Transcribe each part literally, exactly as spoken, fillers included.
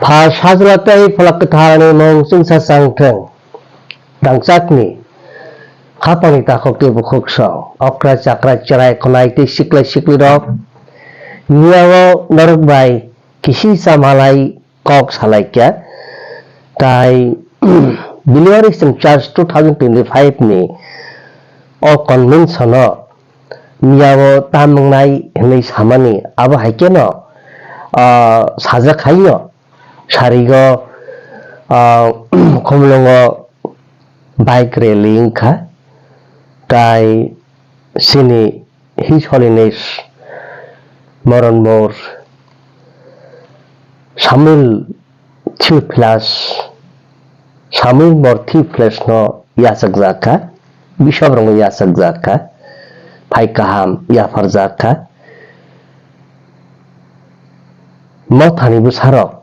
Pha sajla tei phola kwtharni mung chwngsa chang thung. Rangchakni khapangni takhuk tei bukhuk song, okra chakra cherai khwnai tei siklai siklirok miyao norok bai kisi chamalai kok salaikha. Tai Believers in Church two thousand twenty-five ni o convention o miyao tam wngnai hwnwi samani, abo hai kheno, ah, sajak haino sarigo, ah, Khumulwngo bike rally wngkha, tai chini His Holiness Moronmor Samuel Theophilus, Samuel Mor Theophilus no yachakjak kha, Bishop rok no yachakjak kha, phai kaham yapharjak kha. Mothani bwsarok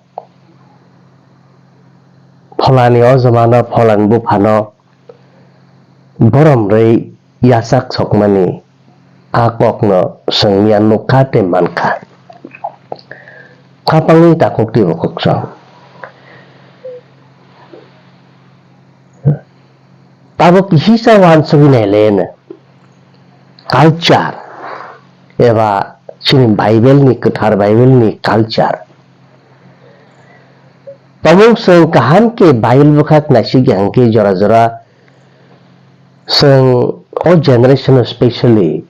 pholani ojomano, pholani buphano borom rwi yachak sokmani a kokno chwng miya nukha tei mankha. Khapangni takhuk tei bukhuk song. Tabuk kisa uansugwi naileno culture eba chini Bible ni, kwthar Bible ni culture. Tamo chwng kaham khe Bible bwkhak naisik ya hwnkhe jora jora chwng o generation o specially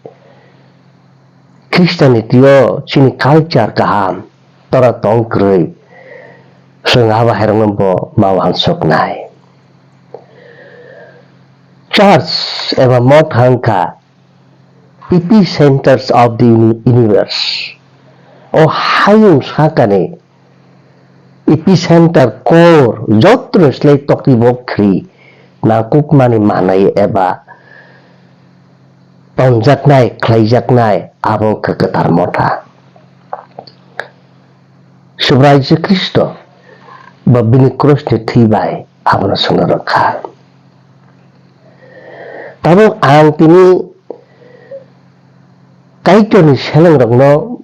Christianity o chini culture kaham tora tong kwrwi chwng abo hairokno bo ma uansuknai. Church eba motha wngkha epicenters of the uni-, universe. O hayung sakani epicenter, core, jotono slai tokti bo khri nangkukmani manwi eba tonjaknai, khlaijaknai, abo wngkha kwthar motha. Subrai Jisu Khristo bo bini krusni thwi bai abono chwngno rwkha. Tabuk ang tini Kaitorni selengrokno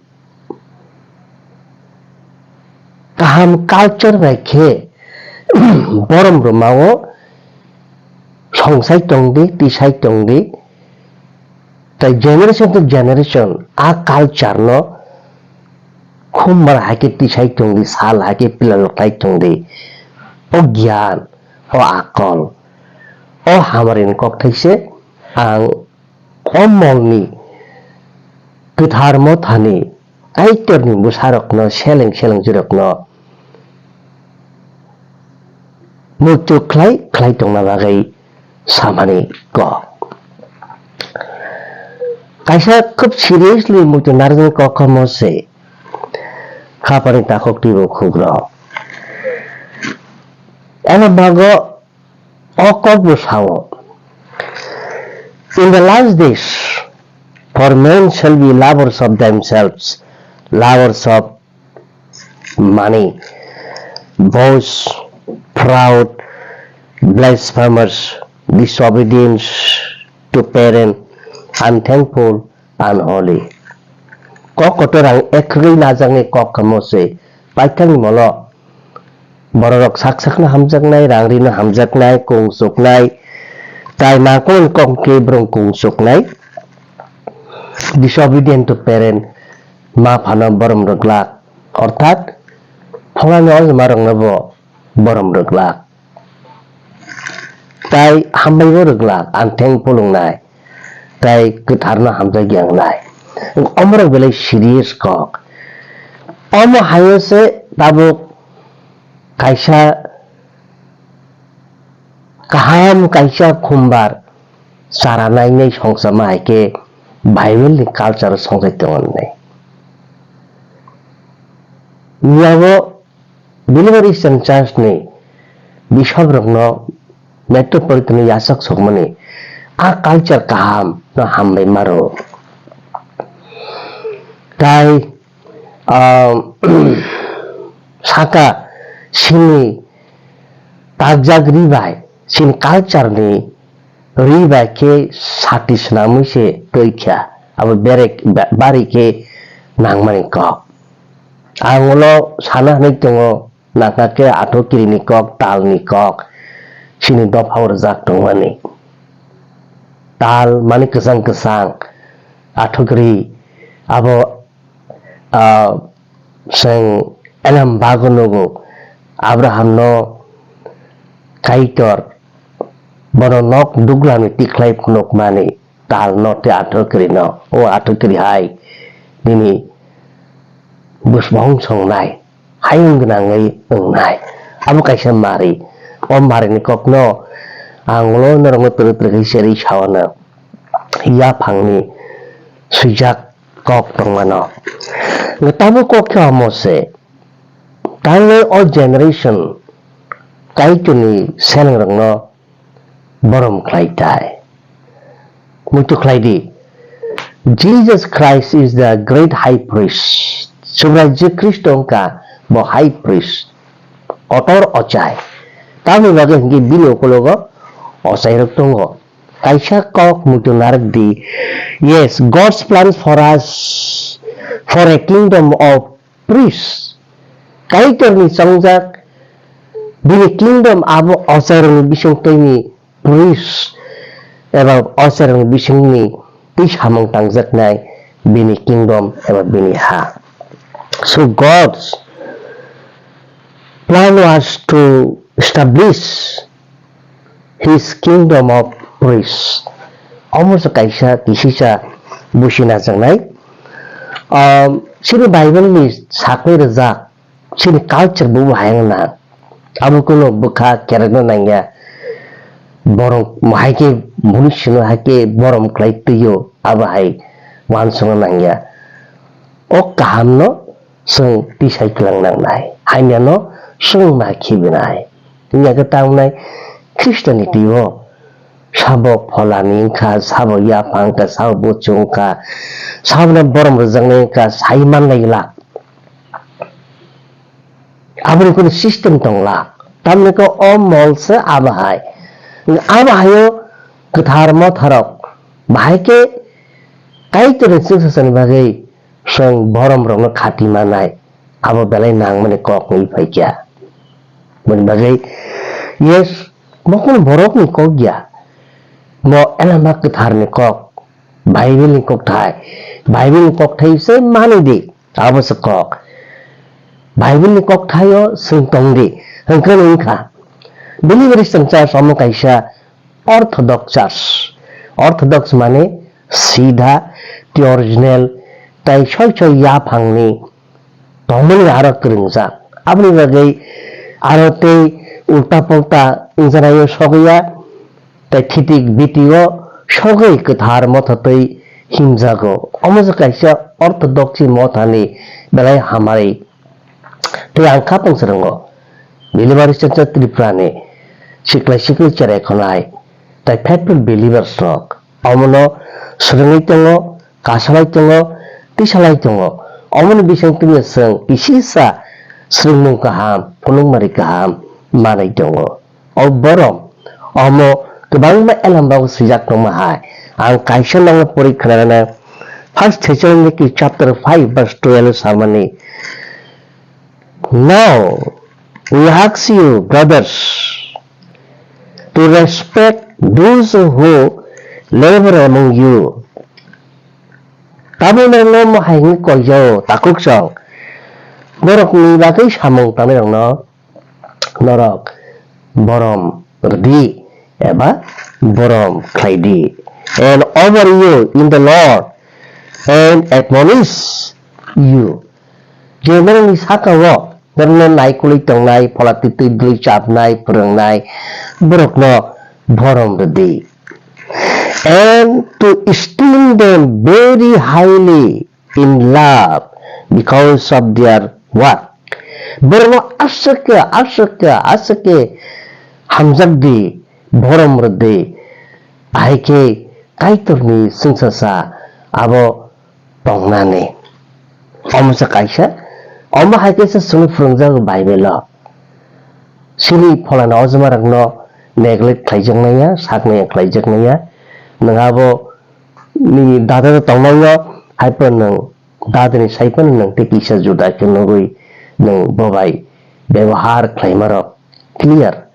kaham culture bai khe borom rwmao songsai tongdi, tisai tongdi, tai generation to generation a culture no khumbar hai khe tisai tongdi, sal hai khe pila loklai tongdi. O gyan, o akol, o hamari ni kok thaise ang o molni kwthar mothani Kaitorni bwsarokno, seleng selengjwrokno muitu khlai khlai tongna bagwi samani kok. Kaisa khub seriously muitu narwkni kok omo se khapani takhuk twibo khukrok. Eno bago o kok bo sao, "In the last days, for men shall be lovers of themselves, lovers of money, boastful, proud, blasphemous, disobedient to parents, unthankful, unholy." Kok kotor ang ekhwgwi najakni kok kamo se paithakni molo. Bororok sak sakno hamjaknai, rang rino hamjaknai, kung chuknai, tai mangkukmani kok khe borok kung chuknai, disobedient to parent, ma phano borom rwglak, orthat pholani ojma rokno bo borom rwglak. Tai hambai bo rwglak, ang theng pulungnai, tai kwtharno hamjakya wngnai. Omorok belai serious kok. Omo haino se tabuk kaisa kaham, kaisa khumbar chara nainai songchama hai khe Bible ni culture songchai tongo nai. Miyabo Believer Eastern Church ni bishop rokno metropolitan ni yachak sokmani a culture kaham no hambai maro. Tai, ah, saka sini takjak ri bai, sini culture ni ri bai khe sati swnamwi se twi kha, abo berek ba-, bari khe nangmani kok. Ang ulo sana hinwi tongo, nangkha khe athukiri ni kok, tal ni kok, chini dopha o rwjak tongmani. Tal mani kwchang kwchang, athukiri abo, ah, chwng Elam bago nugo, Abraham no Kaitor bono nok duglam ni tikhlai phunukmani tal no tei athukiri no, o athukiri hai nini bwsbong songnai, hayung gwnangwi wngnai. Abo kaisa mari. O mari ni kok no ang ulo norok no twrwk twrwk khe serwi sao no. Yaphang ni swijak kok tongmano. Tabuk kok khe omo se. Tangwi o generation Kaitorni selengrokno borom khlai tai. Muitu khlai di. Jesus Christ is the great high priest. Subrai Jisu Khristo wngkha bo high priest. Kotor ochai. Tamni bagwi hinkhe bini ukulogo ochairok tongo. Kaisa kok muitu narwk di. Yes, God's plan for us, for a kingdom of priests. Kaitorni chongjak bini kingdom abo ochairokni bisingtwini priests eba ochairokni bisingni twi samung tangjaknai bini kingdom eba bini ha. So God's plan was to establish his kingdom of priests. Omo se kaisa kisisa busi najaknai. Um, chini Bible ni sakni rijak, chini culture bo bo hayang na. Abo kuno bwkha kerekno nangya. Borok hai khe munisino hai khe borom khlai twiyo, abo hai uansukna nangya. O kahamno chwng tisai kwlang nangnai, hamyano chwng ma khibinai. Wngya khe ta wngnai Christianity o sabo pholani wngkha, sabo yaphang wngkha, sabo buchung wngkha, sabono borom rwjaknai wngkha, sai manlai glak. Aboni kunu system tongla. Tamni khe o mol se abo hai. Abo haio kwthar motharok bahai khe Kaitorni chwngsachani bagwi chwng boromrokno khati manai, abo belai nangmani kok wngwi phaikha. Boni bagwi, yes, mo kunu borokni kok ya, mo elama kwtharni kok, Bible ni kokthai, Bible ni kokthai se mani di, abo se kok. Bible ni kokthaio swng tong di, hwnkhe wngkha. Believer Christian Church omo kaisa Orthodox Church. Orthodox mane sidha, tei original, tei soi soi yaphangni tongmani aro kwrwngjak. Aboni bagwi aro tei ulta pulta wngjaknaio sogwi ya, tei thitik bitio sogwi kwthar motha twi himjago. Omo se kaisa Orthodox mothani belai hamari. Tei ang kha tong srwngo, Believer Church Tripura ni siklai sikli cherai khonai tei faithful believers rok omono swrwngwi tongo, kasalai tongo, tisalai tongo. Omoni bising twibo chwng kisisa swrwngmung kaham, phunukmari kaham manwi tongo. O borom omo kwbangma elam bago swijak tongma hai. Ang kaisa nangno pori khwnarana, First Thessaloniki chapter five verse twelve samani, "Now we ask you, brothers, to respect those who labor among you." Tabuk norokno mohai wngwi koijao, takhuk chwng. Norokni bagwi samung tangnai rokno norok borom rwdi eba borom khlaidi. And over you in the Lord, and admonish you. Je norokni saka-o norokno naikolwi tongnai, phola twi twi dwi chapnai, phwrwngnai, borokno borom rwdi. And to esteem them very highly in love because of their work. Borokno aswk khe, aswk khe, aswk khe hamjak di, borom rw di. Ahai khe Kaitorni chwngsacha abo tongnani. Omo se kaisa, omo hai khe se chwngno phwrwngjago Bible-o. Chini pholani ojma rokno neglect khlaijaknai ya, saknai ya khlaijaknai ya. Nwng abo nini dada no tongnai no, hai phano nwng dada ni sai phano nwng tei kisa juda khe nugwi nwng bo bai bebohar khlaimarok clear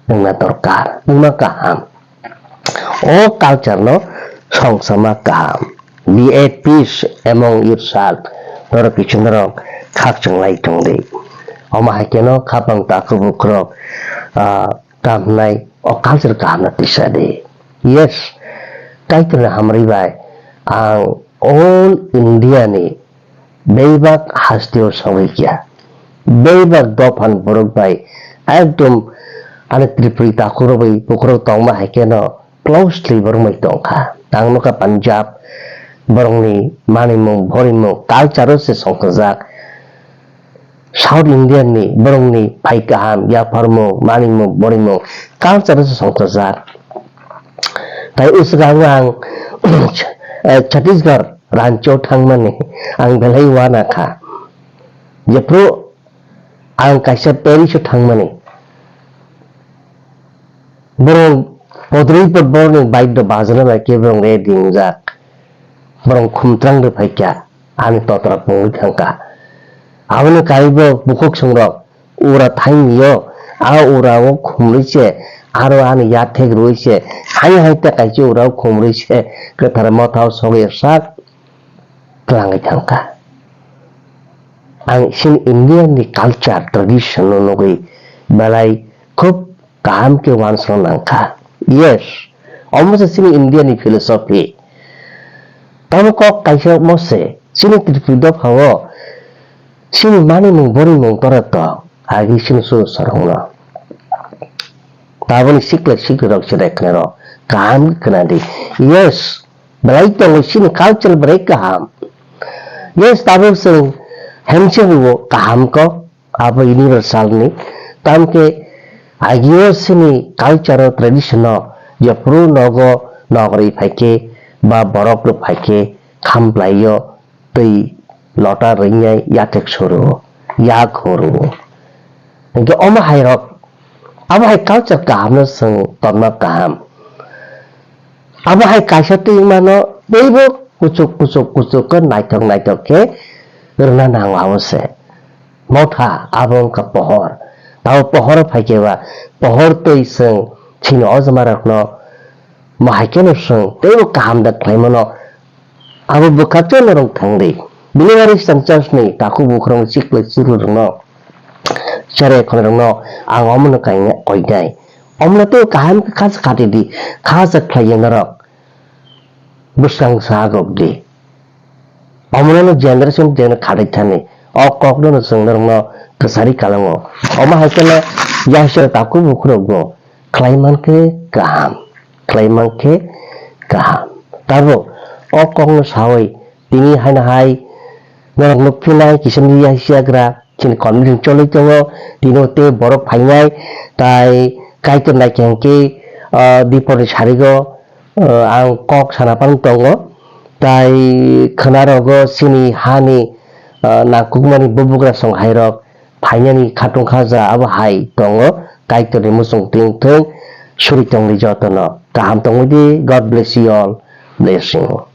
wngna dorkar, wngma kaham. O culture no songsama kaham. Be at peace among yourself. Norok kiching norok khakchang lai tong di. Omo hai khe no khapang takhuk bukhurok, ah, kaham hwnai o culture kaham no tisa di. Yes, Kaitor ni hamri bai ang all India ni bebak hasteo sogwi kya. Bebak dophan borok bai ekdom ani Tripuri takhuk rok bai bukhurok tongma hai khe no closely borok bai tongkha. Ang nukha Punjab, borokni manimung, borimung, culture-o se songkojak. South Indian ni borokni phai kaham, yapharmung, manimung, borimung, culture-o se songkojak. Tai uswkango ang, eh, Chhattisgarh rancho thangmani ang belai uana kha. Jephru ang kaisa Paris-o thangmani. Borok podrwi pod borokni bike do bajana bai khe borok ready wngjak. Borok khumtrang rw phaikha, ani totra pungwi thangkha. Aboni kaibo bukhuk songrok ura thaimio, a ura o khumrwi se, aro ani yathek rwi se, hai hai ta kaisa ura o khumrwi se, kwthar motha o sogwi sak twlangwi thangkha. Ang chini India ni culture, tradition no nugwi belai khub kaham khe uansukna nangkha. Yes, omo se chini India ni philosophy. Tamo kok kaisa omo se chini Tripuri dopha o chini manimung borimung tora tok agi chini su sorong no. Taboni sikla sikla rok chwrai khna rok kaham khna di. Yes, belai tongo chini culture belai kaham. Yes, tabuk chwng handshake rwo kaham kok, abo universal ni. Tamkhe agio chini culture o tradition o jephru nogo nogri phaikhe ba borok rok phaikhe khamplaio twi lota ringnai yathek suru, yak huru. Hinkhe omo hai rok, abo hai culture kaham no chwng tongma kaham. Abo hai kaisa twi mano teibo kuchuk kuchuk kuchuk khe naithok naithok khe rwna nango abo se. Motha abo wngkha pohor. Abo pohor phaikhe ba pohor twi chwng chini ojma rokno mo hai kheno chwng teibo kaham da khlaimano. Abo bwkhak chwng norok thang di. Bini bagwi chwng church ni takhuk bukhurok sikla churwi rokno, cherai khonai rokno ang omono kaina koinai. Omono tei kaham khe kha se khati di, kha se khlai ya norok. Bwskang sa agok di. Omono no generation generation khatai thani. O kok no chwng norokno kwchari kalango. Omo hai kheno yaisera takhuk bukhurok bo khlai mankhe kaham. Khlai mankhe kaham. Tabuk o kokno sawi tini haino hai norok nukphinai kisamni yaisiyagra chini convention choli tongo, tini o tei borok phainai tai Kaitor naikhe hinkhe, ah, biporni sarigo, ah, ang kok sana phang tongo tai khwnarogo chini hani, ah, nangkukmani bubugra song hairok phainani khatung khaja abo hai tongo. Kaitorni muchung twing thung, suri tongdi jotono. Kaham tongwi di. God bless you all. Blessing.